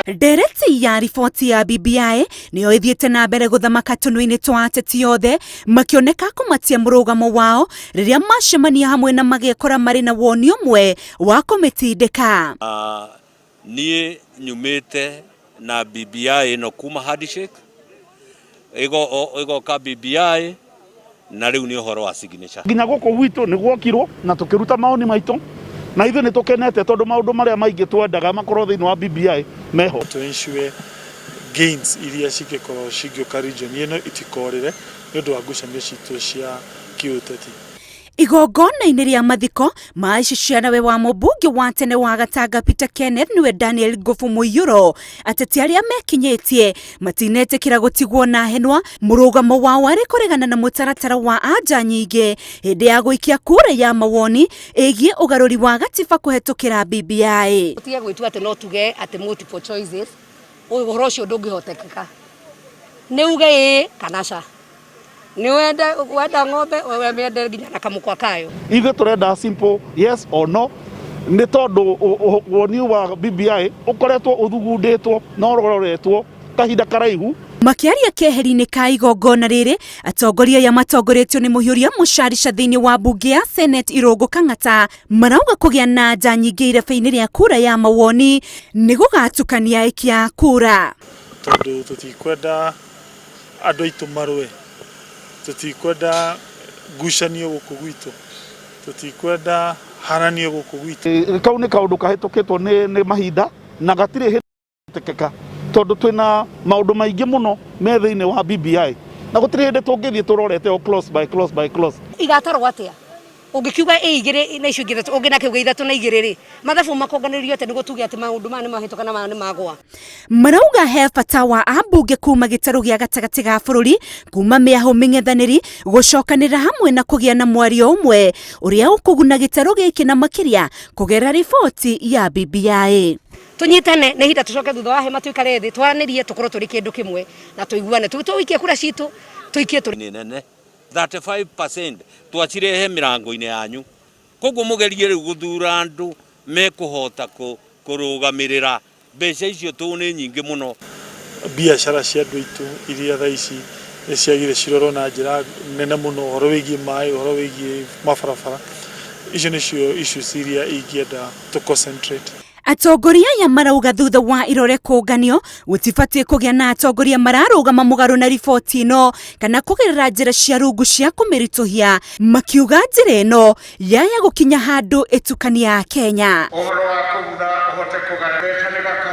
Ndereti ya riboti ya BBI niyo ithiĩte na mbere gũthamaka tũnua-inĩ twa ateti othe, makĩoneka kũmatia mũrũgamo wao rĩrĩa macemania hamwe na magekora marĩ na woni ũmwe wa kũmĩtindĩka. Niĩ nyumĩte na BBI ĩno kuma handshake ĩgoka BBI na rĩu nĩ ũhoro wa signature. Nginya gũkũ gwitũ nĩ gwokirwo na tũkĩruta maoni maitũ, na ithuĩ nĩ tũkenete tondũ maũndũ marĩa maingĩ twendaga makorwo thĩinĩ wa BBI meho. To ensure gains iria cingĩkorwo cingĩũka region ĩno itikorĩre nĩ ũndũ wa ngucanio citũ cia kĩũteti. Igongona-inĩ rĩa mathiko ma icicianawe wa mũmbunge wa tene wa Gatanga Peter Kenneth, nĩwe Daniel Ngobu Mũiyũro, ateti arĩa mekinyĩtie matinetĩkĩra gũtigwo na henwa mũrũgamo wao arĩ kũregana na mũtaratara wa anja nyingĩ hĩndĩ ya gũikia kura ya mawoni ĩgiĩ ũgarũri wa gatiba kũhetũkĩra BBI. Tũtige gwĩtua atĩ no tuge atĩ multiple choices, ũhoro ũcio ndũngĩhotekeka. Nĩ uge ĩĩ kana ca. Nĩ wenda wenda ng'ombe we mĩende nginya na kamũkwa kayo. Ithuĩ tũrenda simple yes or no, nĩ tondũ woni wa BBI ũkoretwo ũthugundĩtwo na ũroretwo kahinda karaihu. Makĩaria keheri-inĩ ka igongona rĩrĩ, atongoria aya matongoretio nĩ mũhiũria mũcarica thĩinĩ wa mbunge ya Senate Irũngũ Kang'ata marauga kũgĩa na anja nyingĩ irebe-inĩ rĩa kura ya mawoni nĩ gũgatukania aikia a kura. Tondũ tũtikwenda andũ aitũ marũe, tũtikwenda ngucanio gũkũ gwitũ, tũtikwenda haranio gũkũ gwitũ. Kau nĩ kaũndũ kahĩtũkĩtwo nĩ mahinda na gatirĩ hĩndĩ, tondũ twĩna maũndũ maingĩ mũno me thĩinĩ wa BBI na gũtirĩ hĩndĩ tũngĩthiĩ tũrorete o clause by clause by clause. Igatarwo atĩa? Ũngĩkiuga ĩ igĩrĩ na icio ingĩ ithatũ, ũngĩ nake uge ithatũ na igĩrĩ rĩ, mathabu makonganĩrĩrio atĩa nĩguo tuge atĩ maũndũ maya nĩ mahĩtũka na maya nĩ magwa? Marauga he bata wa ambunge kuma gĩtarũ gĩa gatagatĩ ga bũrũri, kuma mĩahũ mĩng'ethanĩri, gũcokanĩrĩra hamwe na kũgĩa na mwario ũmwe ũrĩa ũkũguna gĩtarũ gĩkĩ na makĩria kũgerera riboti ya BBI. Tũnyitane, nĩ ihinda tũcoke thutha wa hema, tũikare thĩ, twaranĩrie, tũkorwo tũrĩ kĩndũ kĩmwe na tũiguane, tũikie kura citũ, tũikie tũrĩ nĩ nene 35% twacirehe mĩrango-inĩ yanyu, koguo mũgerie rĩu gũthura andũ mekũhota kũrũgamĩrĩra mbeca icio tũ nĩ nyingĩ mũno. Biacara cia andũ aitũ iria thaa ici nĩ ciagire cirorwo na njĩra nene mũno, ũhoro wĩgiĩ maĩ, ũhoro wĩgiĩ mabarabara, icio nĩcio issues iria ingĩenda to concentrate. Atongoria aya marauga thutha wa irore kũnganio gũtibatiĩ kũgĩa na atongoria mararũgama mũgarũ na riboti ĩno kana kũgerera njĩra cia rungu cia kũmĩritũhia, makiuga njĩra ĩno yaya gũkinya handũ ĩtukania Kenya. Ũhoro wa kũgutha ũhote kũgaya mbeca nĩ gaka.